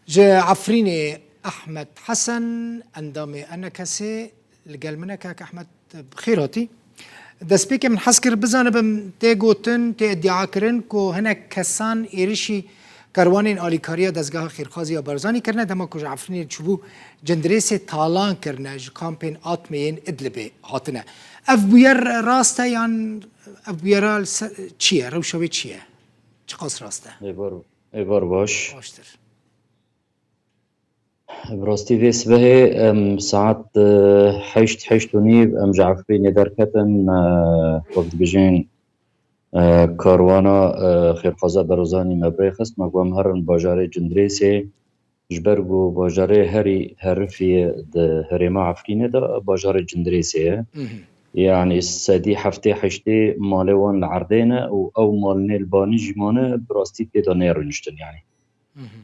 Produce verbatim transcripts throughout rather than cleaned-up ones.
Ji Efrînê Ehmed Hesen, endamê E N K S'ê, li gel min e. Kak Ehmed, bi xêr hatî. Destpêkê min hez kir bizanibim, tê gotin, tê îdia kirin ku hinek kesan êrişî karwanên alîkariya Dezgeha Xêrxazî ya Barzanî kirine, dema ku ji Efrînê çûbû Cindirêsê talan kirine, ji kampên Atmê yên Idlibê hatine. Ev bûyer rast e yan ev bûyera li ser, çi ye? Rewşa wê çi ye? Çiqas rast e? Êvar, êvar baş. Baştir. Bi rastî vê sibehê em saet, e, heşt, heşt û nîv em ji Efrînê derketin, e, wek dibêjin, e, karwana, e, xêrxwaza Berozanî me bi rê xist. Me got em herin bajarê Cindirêsê, ji ber ku bajarê herî herifî ye di herêma Efrînê de, bajarê Cindirêsê ye. Mhm. Yanî sedî heftê heştê malê wan li erdê ne û ew malnê li banî jî mane, bi rastî tê de nêrûniştin yanî. Mhm.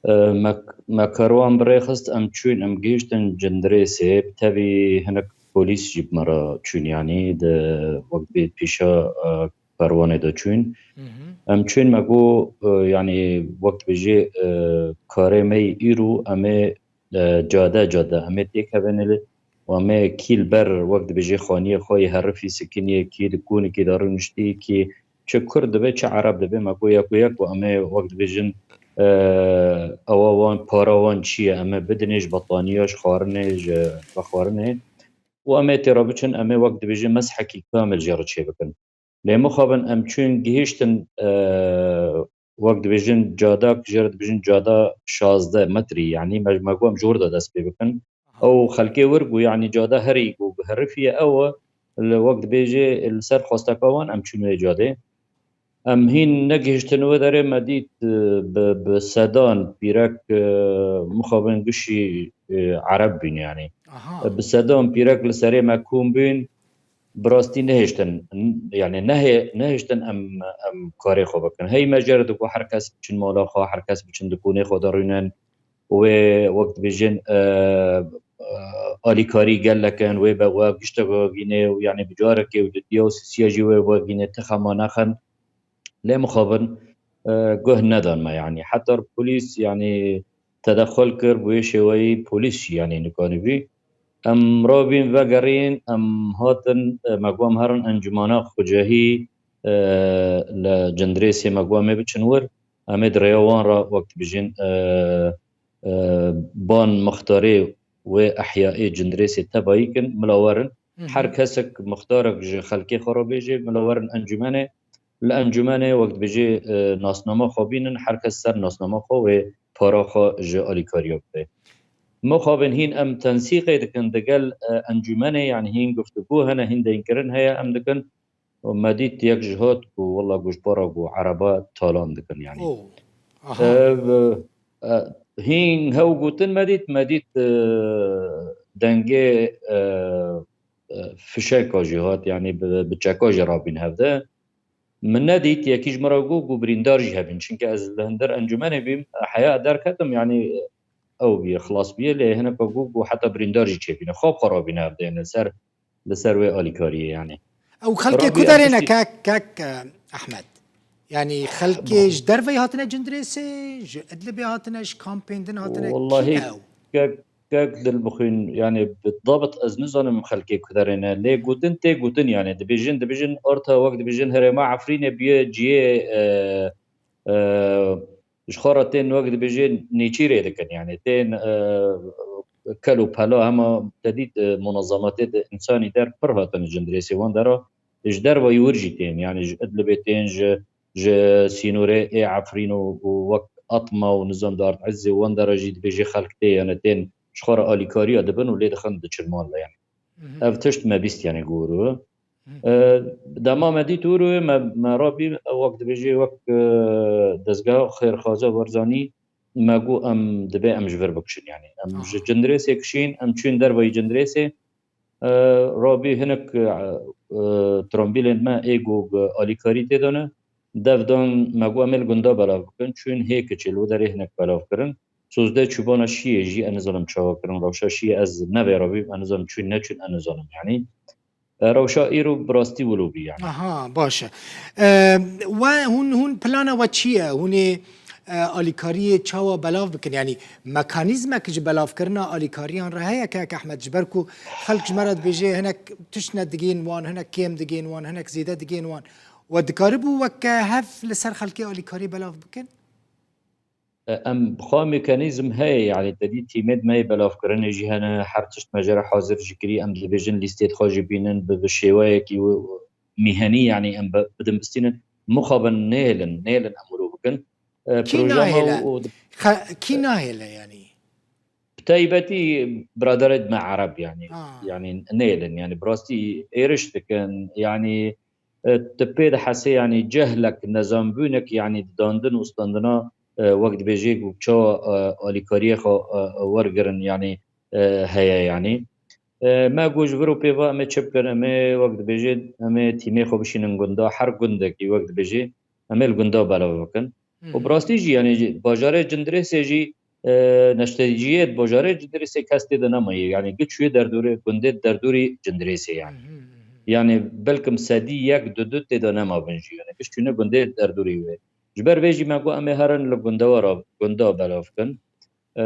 E, me, me karwan bi rê xist, em çûn, em gihiştin Cindirêsê, bi tevî hinek polîs jî bi me re çûn, yanî di wek dibê pêşa, e, karwanê de çûn. Mhm. Em çûn, me got, e, yanî wek dibêjê, e, karê me yî îro em ê, e, cade cade em ê têkevin li û em ê kî li ber wek dibêjê xaniyê xwe yê herifî sikiniyê, kî di konikê de rûniştî, kî çi Kurd dibe, çi Ereb dibe, me got yek û yek û em ê wek dibêjin, e, ewa wan, para wan çi ye, em ê bidinê ji betaniya, ji xwarinê, ji vexwarinê û em ê tê re biçin, em ê wek dibêjin meshekî kamil jê re çêbikin. Lê mixabin em çûn gihiştin, e, wek dibêjin cadak, jê re dibêjin cada şazdeh metrî, yanî me, me got em ji wir de dest pê bikin. Aha. Ew xelkê wir bû, yanî cada herî ku bi herifî ye ew e, li wek dibêjê li ser xwesteka wan em çûn wê cadê. Em hîn negihiştin wê derê, me dît, e, bi, bi sedan pîrek, e, mixabin gişî, e, Ereb bûn yanî. Aha. E, bi sedan pîrek li serê me kom bûn, bi rastî nehiştin, n-, yanî nehê-, nehiştin em, em karê xwe bikin. Hey me jê re digot her kes biçin mala xwe, her kes biçin dikonê xwe de rûnin. Wê wek dibêjin, e, e, alîkarî gelek in, wê be, wê giştek vegînê û yanî bi carekê û dutiya û sisiya jî wê vegînê, ti xema nexin. Lê mixabin, e, guh nedan me yanî. Heta polîs yanî tedexul kir, bi wê şêweyî polîs jî yanî nikanîbî. Em rabîn vegerîn, em hatin, e, me got em herin encûmena xwecehî, e, li Cindirêsê me got em ê biçin wir. Em ê di rêya wan re wek dibêjin, e, e, ban mixtarê wê ehyayê Cindirêsê tebayî kin, mila werin. Hı hı. Her kesek mixtarek ji xelkê xwe re bêjê, mila werin encûmenê. Li encûmenê wek dibêjê, e, nasnama xwe bînin, her kes ser nasnama xwe wê para xwe ji alîkariya bide. Mixabin hîn em tensîqê dikin digel, e, encûmenê, yanî hîn guftûgû hene, hîn deynkirin heye, em dikin. Û me dît yek ji hat ku wela ku ji para ku Ereba talan dikin, yanî. Oh. Aha. Ev, e, hîn hew gotin me dît, me dît, e, dengê, e, e, fişeka jî hat, yanî bi, bi çeka jî rabîn hevde. Min nedît, yekî ji min re got, got birîndar jî hebîn. Çimkî ez li hundir encûmenê bîm, heya derketim, yanî ew bûye, xilas bûye, lê hineka got, got heta birîndar jî çêbîne. Xwe bi xwe rabîne hevdê, li ser, li ser wê alîkariyê, yanî. Ew xelkê ku derê ne, kek, kek, e, Ehmed? Yanî xelkê ji derveyî hatine Cindirêsê, ji Idlibê hatine, ji kampên din hatine? Wallahî, kî ne ew? Kek, kek dil bixwîn, yanî bi dabit ez nizanim xelkê ku derê ne. Lê gotin tê gotin, yanî dibêjin, dibêjin orta wek dibêjin herêma Efrînê bûye cihê, e, e, ji xwe re tên wek dibêjin nêçîrê dikin, yanî tên, e, kel û pela hema te dît, e, munezemetê di însanî der pir hatin Cindirêsê wan dera, ji dervayî wir jî tên, yanî ji Idlibê tên, ji, ji sînorê ê Efrîn û, û wek Atma û nizam Dard Izzê wan dera jî dibêjê xelk tê, yanî tên ji xwe re alîkariya dibin û lê dixin diçin mal de, yanî. Mhm. Ev tişt me bîst, yanî, gor. Hı. E, dema me dît wir, me, me rabî, wek dibêjê, wek, e, dezgeha xêrxwaza Barzanî, me got, em dibe em ji vir bikişin, yanî. Em ji Cindirêsê kişîn, em çûn dervayî Cindirêsê, e, rabî hinek, e, e, trombîlên me ê ku alîkarî tê de ne, dev dan me got, em ê li gunda belav bikin, çûn hê kiçê li wê derê hinek belav kirin. Sozde çûbana şiyê jî, ez nizanim çawa kirin, rewşa şiyê ez nevê re bîm, ez nizanim çûn neçûn, ez nizanim, yanî. E, rewşa îro bi rastî wilo bî, yanî. Aha, baş e. E, we hûn, hûn plana we çi ye? Hûn ê, e, alîkariyê çawa belav bikin? Yanî mekanîzmek ji belavkirina alîkariyan re heye, kek Ehmed, ji ber ku xelk ji me re dibêje hinek tişt nedigihên wan, hinek kêm digihên wan, hinek zêde digihên wan. We dikaribû weke hev li ser xelkê alîkarî belav bikin? E, em xwe mekanîzm heye, yanî te dî tîmê me yê belavkirinê jî hene, her tişt me jê re hazir jî kirî, em dibêjin lîstê xwe jî bînin, bi, bi şêweyekî wi-, mîhenî, yanî em bi, bidin bistînin, mixabin nêlin, nêlin em wilo bikin. E, Kî proja me nahêle? û, û Xe-, kî nahêle yanî? Bi taybetî biraderê me Ereb, yanî, Ha. yanî nêlin, yanî bi rastî êriş dikin, yanî, e, tu pê dihesê, yanî cehlek, nezanbûnek, yanî di dandin û standina, e, wek dibêjê ku çawa, e, alîkariyê xwe, e, e, wergirin, yanî, e, heye, yanî. E, me got ji vir û pê ve em ê çi bikin, em ê wek dibêjê, em ê tîmê xwe bişînin gunda, her gundekî wek dibêjê, em ê li gunda belav bikin. Û bi rastî jî, yanî, bajarê Cindirêsê jî, e, neşteciyê di bajarê Cindirêsê kes tê de nemaye. Yanî giş wê derdorê, gundê derdorî Cindirêsê, yanî. Yanî belkim sedî yek du du tê de nema bin jî. Yanî giş çûne gundê derdorî wê. Ji ber vê jî me got em ê herin li gunda we re, gunda belav bikin. E,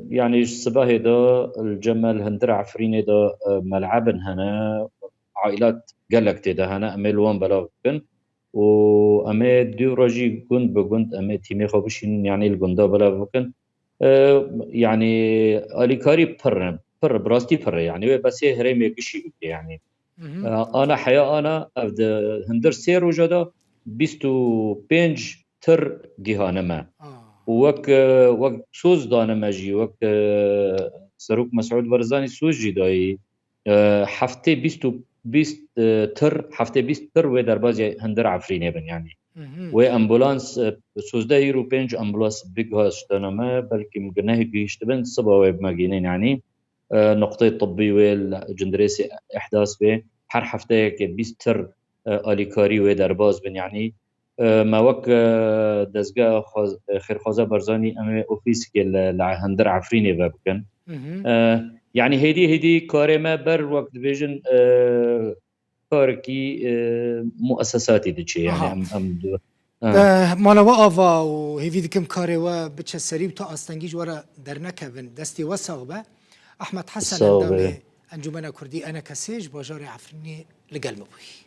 yanî ji sibehê de li cem me li hundir Efrînê de, e, melebin hene, ailat gelek tê de hene, em ê li wan belav bikin. Û em ê dû re jî gund bi gund em ê tîmê xwe bişînin, yanî li gunda belav bikin. E, yanî alîkarî pir e, pir, bi rastî pir e. Yanî wê besê herêmê gişî bike, yanî. E, ana heya ana, ev di hundir sê roja de bîst û pênc tir gihane me. Û wek, e, wek soz dane me jî, wek, e, Serok Mesûd Barzanî soz jî dayî, e, heftê bîst û bîst, e, tir, heftê bîst tir wê derbazê hundir Efrînê bin, yanî. Wê ambulans, e, sozdeh îro pênc ambulans bigihiştine me, belkî min nehgihiştibin, siba wê bi me gihînin, yanî, e, nuqteyê tibbî wê li Cindirêsê îhdas bê. Her hefteyekê bîst tir, e, alîkarî wê derbaz bin, yanî. E, me wek, e, dezgeha xwaz-, e, xêrxwaza Barzanî em ê ofîsekê li, li hundir Efrînê vebikin. E, yanî hêdî hêdî karê me ber wek dibêjin, e, karekî, e, muessesatî diçe, yanî. Em, em, e. E, mala we ava û hêvî dikim karê we biçe serî û tu astengî ji we re dernekevin. Destê we sax be. Ehmed Hesen, endamê Encûmena Kurdî, E N K S, ji bajarê Efrînê li gel me bûyî.